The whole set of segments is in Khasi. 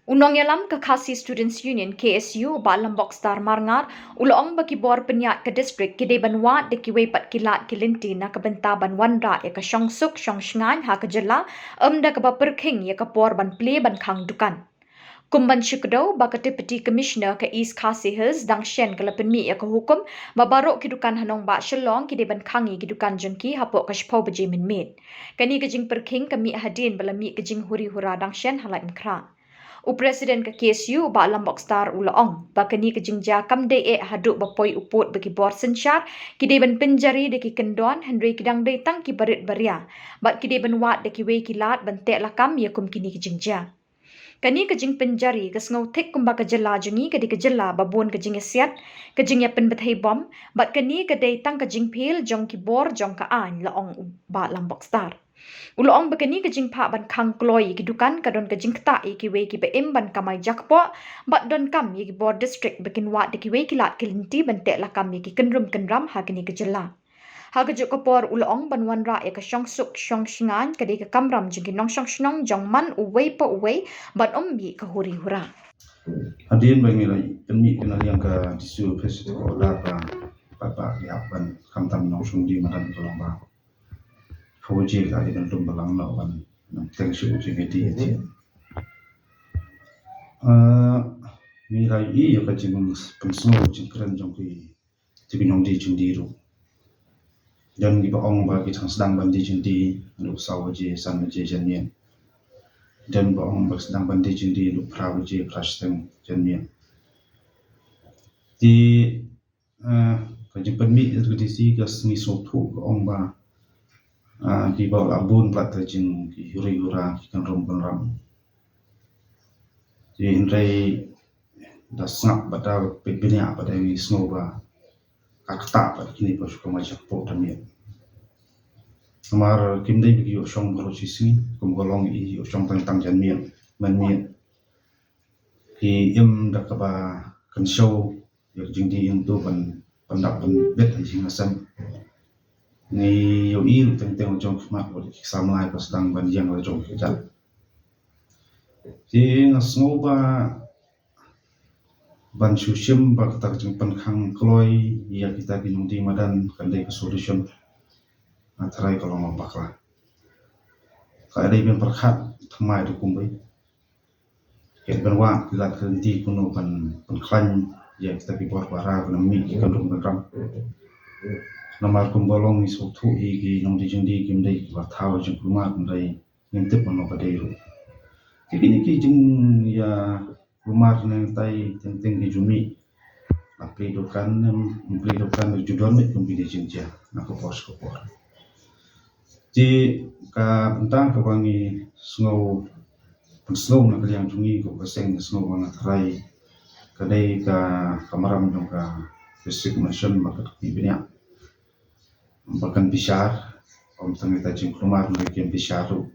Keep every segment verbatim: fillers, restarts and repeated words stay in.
U nongïalam ka Khasi Students Union, K S U, Bah Lambok Star Marngar, u la ong ba ki bor pynïaid ka district ki dei ban wad da kiwei pat ki lad ki lynti na ka bynta ban wanrah ïa ka shongsuk shongshngaiñ ha ka jylla, ym da kaba pyrkhing ïa ka por ban plie ban khang dukan. Kum ban shu kdew ba ka Deputy Commissioner ka East Khasi Hills, Dang Shen, ka la pynmih ïa ka hukum ba baroh ki dukan ha nongbah Shillong ki dei ban khang ïa ki dukan jong ki hapoh ka shiphew baje mynmiet. Kane ka jingpyrkhing ka mih hadien ba la mih ka jinghuri hura Dang Shen ha Laitumkhrah. U President ka K S U, Bah Lambok Star, u la ong ba kane ka jingjia kam dei eh haduh ba poi u pud ba ki bor synshar ki dei ban pynjari da ki kyndon, hynrei ki dang dei tang ki barit baria bad ki dei ban wad da kiwei ki lad ban teh lakam ïa kum kine ki jingjia. Kane ka jingpynjari ka sngew thik kumba ka jylla jong ngi ka dei ka jylla ba bun ka jingïasiat, ka jingïapynbthei bom, bad kane ka dei tang ka jingphiel jong ki bor jong ka aiñ, la ong u Bah Lambok Star. U la ong ba kane ka jingphah ban khang kloi ïa ki dukan ka don ka jingktah ïa kiwei kiba im ban kamai jakpoh, bad donkam ïa ki bor district ba kin wad da kiwei ki lad ki lynti ban teh lakam ïa ki kynrum kynram ha kane ka jylla. Ha kajuh ka por u la ong ban wanrah ïa ka shongsuk shongshngaiñ ka dei ka kamram jong ki nongshong shnong jong man uwei pa uwei, ban ym mih ka huri hura. Hadien ba ngi la pynmih ka na liang ka District Office ka order ba, ba, ba, ïa ban khamtam nongshong die madan ka long ba. Ka waje ka dei ban lum balang noh ban nang teng shu jingïadei ïa ti. Ah, ngi la ïohi ïa ka jingpynsngew jingkren jong ki, ki nongdie jingdie ruh. Don kiba ong ba ki thang sdang ban die jingdie haduh saw baje, san baje janmiet. Don ba ong ba sdang ban die jingdie haduh phra baje, phra shiteng janmiet. Te, eh, ka jingpynmih ka D C ka sngi sngewthuh ka ong ba, eh, kiba la bun palat ka jing ki huri hura ki kynrum kynram. Te hynrei da sngap bad da peit bniah bad da ngi sngew ba ka ktah bad kine ba shu kamai jakpoh da miet. Namar kim dei ba ki ïoh shong baroh shi sngi, kum ka long i ïoh shong tang tang janmiet, mynmiet. Ki im da kaba kynshew ïa ka jingdie ïing tu ban, ban dap ban bit ha jingïaseng. Ngi ïohi ruh teng teng la jong khmat bad ki samla ba sdang ban ïeng la jong ki jait. Te nga sngew ba ban shu shim ba kata ka jingpynkhang kloi ïa kita ki nongdie madan kan dei ka solution. Nga tharai ka long bakla. Ka dei ban pyrkhat thymmai da kumwei. Ka dei ban wad ki lad ki lynti kumno ban, ban khlaiñ ïa kita ki bor ba hra ban mih ki kynrum kynram. Namar kumba long ngi sngewthuh hi ki nongdie jingdie kim dei kiba thaw jingkulmar, kim dei ngim tip mano ka dei ruh. Te kine ki jingïakulmar ne tai teng teng ki ju mih. La plie dukan ne ym plie dukan ju don beit kum kine jingjia na ka por sha ka por. Te ka bynta kaba ngi sngew, pynsngew na ka liang jong ngi kum ka seng, ngi sngew ba nga tharai ka dei ka, ka kamram jong ka District Commission ba ka dei bniah ba kan bishar, ym tang ïa ka jingkulmar, hynrei kan bishar ruh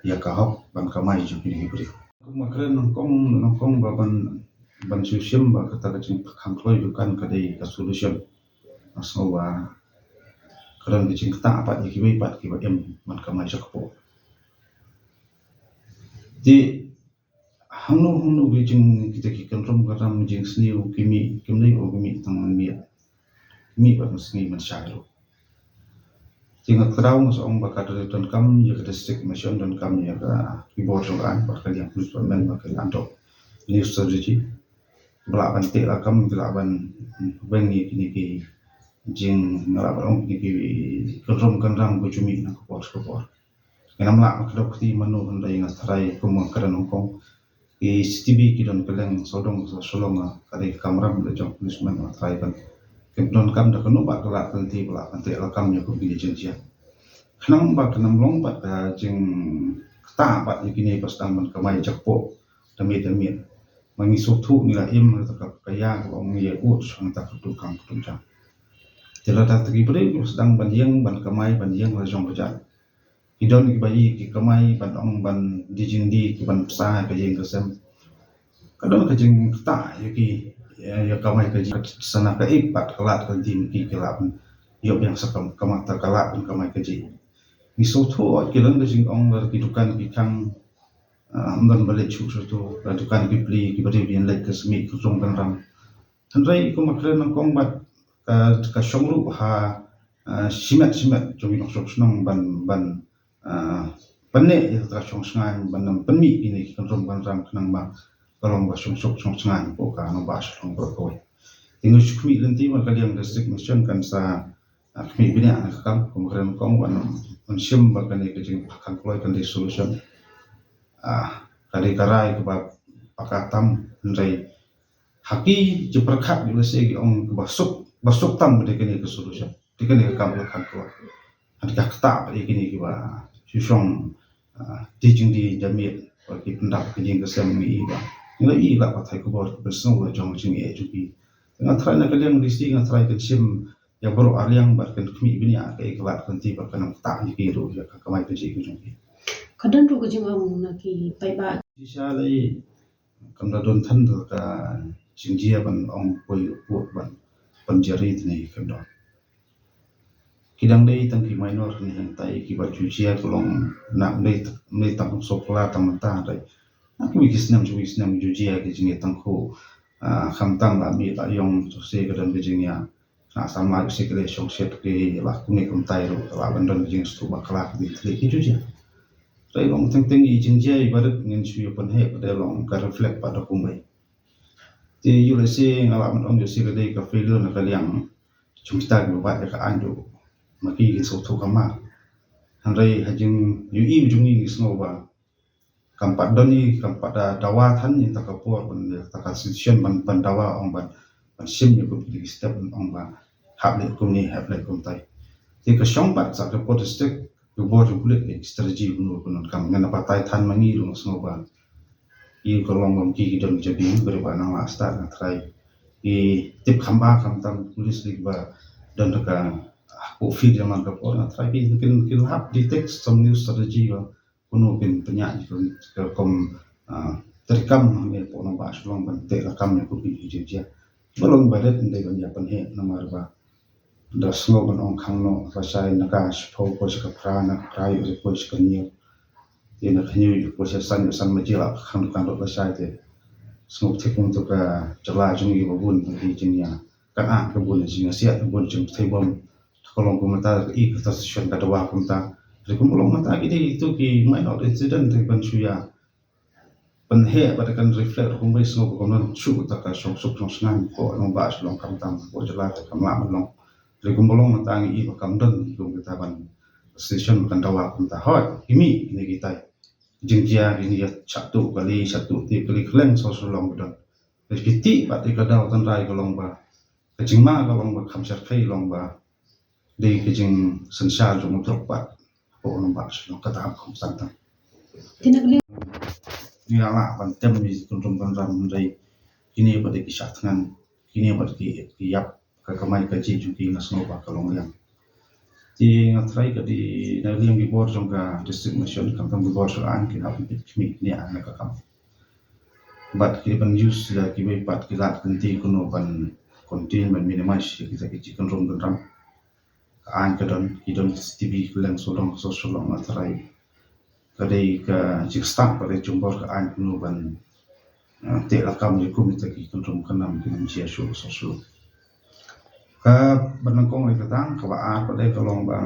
ïa ka hok ban kamai jong kine ki briew. Kum nga kren nyngkong, nyngkong ba ban, ban shu shim ba kata ka jingpynkhang kloi dukan ka dei ka solution. Nga sngew ba ka don ka jingktah pat ïa kiwei pat kiba im ban kamai jakpoh. Te hangno hangno ki jing, kita ki kynrum kynram jingsniew ki mih, kim dei ba ki mih tang mynmiet. Ki mih bad mynsngi mynshai ruh. Te nga kdaw nga sa ong ba ka dei donkam ïa ka District Commission, donkam ïa ka, ki bor jong ka aiñ bad ka liang police department ba ki la adopt new strategy ba lah ban teh lakam, ba lah ban weng ïa kine ki jing, nga lah ban ong kine ki kynrum kynram ba ju mih na ka por sha ka por. Ngam lah ban kdew kti mano, hynrei nga tharai kum nga kren nyngkong, ki C C T V ki don kylleng sawdong sawshilong, ka dei ka kamram la jong policeman, nga tharai ban kin donkam da kano bad ka lad ka lynti ba lah ban teh lakam ïa kum kine jingjia. Khnang ba kan ym long bad ka jingktah bad ïa kine ba sdang ban kamai jakpoh da miet da miet. Ma ngi sngewthuh, ngi la im ha kata ka, ka ïa kaba ong ïa ud sha kata ka dukan ka dukan. Te lada ki briew ki sdang ban ïeng ban kamai ban ïeng la jong ba jait, ki don kiba ïa ki kamai ban ong ban die jingdie, ki ban pynsa ka ïing ka sem. Ka don ka jingktah ïa ki, ïa, ïa kamai kajih, sa na ka ïeit bad ka lad ka lynti, ki, ki lah ban ïoh biang sa ka, ka mata ka lad ban kamai kajih. Ngi sngewthuh ki don ka jingong lada ki dukan ki khang Ah, ym don ba leit shuh shuh tu, ka dukan ki pli, ki briew kin leit ka smiej ka rung kan ram. Hynrei kum ba kren nyngkong bad ka, ka shong ruh ha, ah, shimet shimet jong ki nongshong shnong ban, ban, ah, pynneh ïa ka shong shngaiñ ban ym pynmih kine ki kynrum kynram khnang ba ka long ba shong suk shong shngaiñ ko ka nongbah shnong baroh kawei. Te ngi shu khmih lynti ba ka liang District Mission kan sa, ah, khmih bniah na ka kam kum kren nyngkong ban, ban shim ba kane ka jingpakkhang kloi kan dei solution. Ah, ka dei ka rai kaba paka tam, hynrei ha ki jingpyrkhat ki lehse ki ong kaba suk, ba suk tam ba dei kane ka solution, dei kane ka kam ka khang kloi. Hynrei ka ktah ba dei kine kiba shu shong, ah, dei jingdie jamiet ba ki pyndap ka jingkasem ngi i ba ngi la i la pathai khubor ki pynsngew la jong jingeh jong ki. Nga tharai na ka liang D C nga tharai kan shim ïa baroh arliang bad kan khmih bniah ka ei ka lad ka lynti bad kan ym ktah ïa ki ruh ïa ka kamai kajih ka jong ki. Ka don ruh ka jingong na ki paidbah. Shisha lei kam da don than da ka jingjia ban ong poi u pud ban, ban jari tne kan don. Ki dang dei tang ki minor ne hangtai kiba ju jia ka long na dei, dei tang sopla tang mynta dei. Na ki wi ki snem, ki wi ki snem ju jia ki jingeh tang khu. Ah, khamtam la mih la ïong tu se ka don ka jingïa. Na samla u sikri shong shet ki la kumne kumtai ruh la ban don jingstad bakla ki ding thli ki ju jia. Tei long teng teng i jingjia i barit ngin shu ïa pynheh ka dei long ka reflect pat da kumbai. Te ïa lehse nga la ban ong ïa si ka dei ka failure na ka liang jong kita kiba bat ïa ka aiñ ruh. Ma ki kin sngewthuh ka mar. Hynrei ha jing ïohi jong ngi ngi sngew ba kam pat don i, kam pat da dawa than ïa ta ka por ban, ïa ta ka situation ban, ban dawa ong ban, ban shim ïa kumne ki step ban ong ba hap leh kumne, hap leh kumtai. Te ka shong pat sa ka por district, ka bor jong pulit ka strategy kumno kumno kam ngan batai than ma ngi ruh nga sngew ba i ka long bam ki ki don ka jabi ba dei ba nang la start nga tharai. I tip kham ba khamtam police dei ba don ka, ah, ko field ïa man ka por nga tharai ki kin, kin hap detect some new strategy ba kumno kin pynïaid ka, ka rukom, ah, treikam hangne hapoh nongbah Shillong ban teh lakam ïa kumne ki jingjia. Ba long ba ret ym dei ban ïa pynheh namar ba da sngew ban ong khang noh lashai na ka shiphew poi sha ka phra, na ka phra ïoh poi sha ka hynñiew. Te na ka hynñiew ïoh poi sha san, ïoh san baje la khang dukan ruh lashai te. Sngew thik kumto ka jylla jong ngi ba bun ki jingïa. Kan ah ka bun jingïasiat, ka bun jingpynthei bom. Ka long kumta ka i ka ta session ka dawa kumta. Ri kum long mata ki dei itu ki minor incident te ban shu ïa pynheh bad kan reflect ruh kumbai sngew ba kumno shu ta ka shong suk shong snam ko nongbah Shillong khamtam ko jylla te kam lah ban long. Ri kum ba long mata ngi i ba kam don kum kita ban session ba kan dawa kumta hoi kimi kine kitai. Jingjia kine ïa chatu kali chatu ti kali kleng so Shillong ba don. Ri kiti bad i ka daw tang rai ka long ba ka jingma ka long ba kham shyrkhei long ba dei ka jingsynshar jong u drok bad ko nongbah Shillong kata ha kham san tang. Kine kine ngi la lah ban tem ïa ki kynrum kynram hynrei kine pat dei ki shah thngan, kine pat ki, ki ïap ka kamai kajih jong ki nga sngew ba ka long liang. Te nga tharai ka dei na liang ki bor jong ka District Mission khamtam ki bor sha aiñ kin hap ban peit khmih ne na ka kam. Bad ki ban use da kiwei pat ki lad lynti kumno ban contain ban minimize ïa kita ki jingkynrum kynram. Ka aiñ ka don, ki don ki C C T V ki leng sawdong ka sawdong nga tharai. Ka dei ka jingstad pat dei jong bor ka aiñ kumno ban, ah, teh lakam ïa kum kita ki kynrum kynram ki nang jia shuh shuh. Ka ban nyngkong dei kata, kaba ar pat dei ka long ba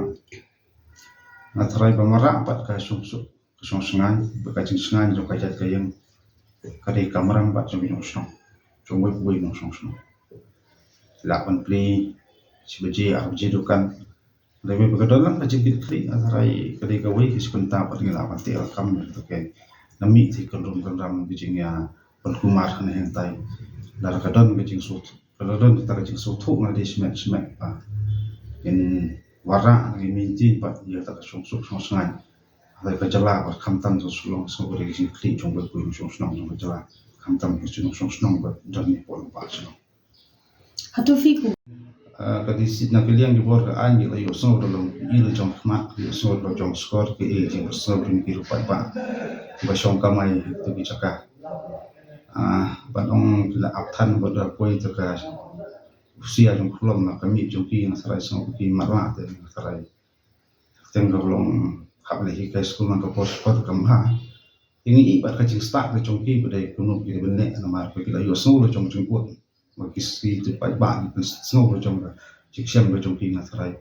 nga tharai ba mareh pat ka shong suk ka shong shngaiñ, ba ka jingshngaiñ jong ka jait ka ïing ka dei kamram bad jong ki nongshong shnong. Jong uwei pa uwei u nongshong shnong. Lah ban plie shi baje ar baje dukan. Hynrei ba ka don lang ka jingkitkhlieh nga tharai ka dei kawei ka shi bynta bad ngi lah ban teh lakam ïa kata ka. Na mih te kynrum kynram ka jingïa pynkulmar hangtai. Lada ka don ka jingsngewthuh, lada don kata ka jingsngewthuh nga dei shimet shimet ba ngin wanrah, ngin mynta bad ïa kata ka shong suk shong shngaiñ. Hynrei ka jylla bad khamtam jong Shillong sngewbha ka jingkitkhlieh jong uwei pa uwei u nongshong shnong jong ka jylla. Khamtam ka jong u nongshong shnong bad don ne pon ba Shillong. Hato phi ku? Ah, ka dei shisha na ka liang ki bor ka aiñ ki la ïohsngew da long i la jong khmat, ïohsngew da long jong skor ki i jingïohsngew jong ki ruh pat ba ba shong kamai to ki jaka. Ah, ban ong ki la ap than bad da poi to ka usia jong khlom na ka mih jong ki nga tharai sngew ki mat lah te nga tharai. Teng ka long hap leh hi ka skul na ka por skor kam ha. Te ngi i bad ka jingstad ka jong ki ba dei kumno ki ban leh namar ba ki la ïohsngew la jong jingkut. Ba ki ski tu paidbah ki pynsngew la jong ka jingshem la jong ki na tharai.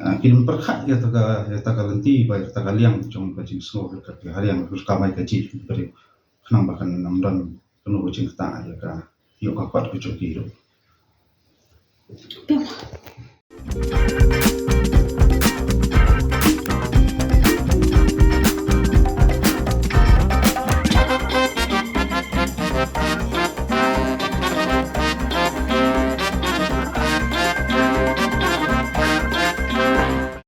Ah, ki nym pyrkhat ïa ta ka, ïa ta ka lynti ba ïa ta ka liang jong ka jingsngew ka ki hariang ka kamai ka jih ki briew. Khnang ba kan nym don kumno ka jingktah ïa ka ïoh ka kot ka jong ki ruh.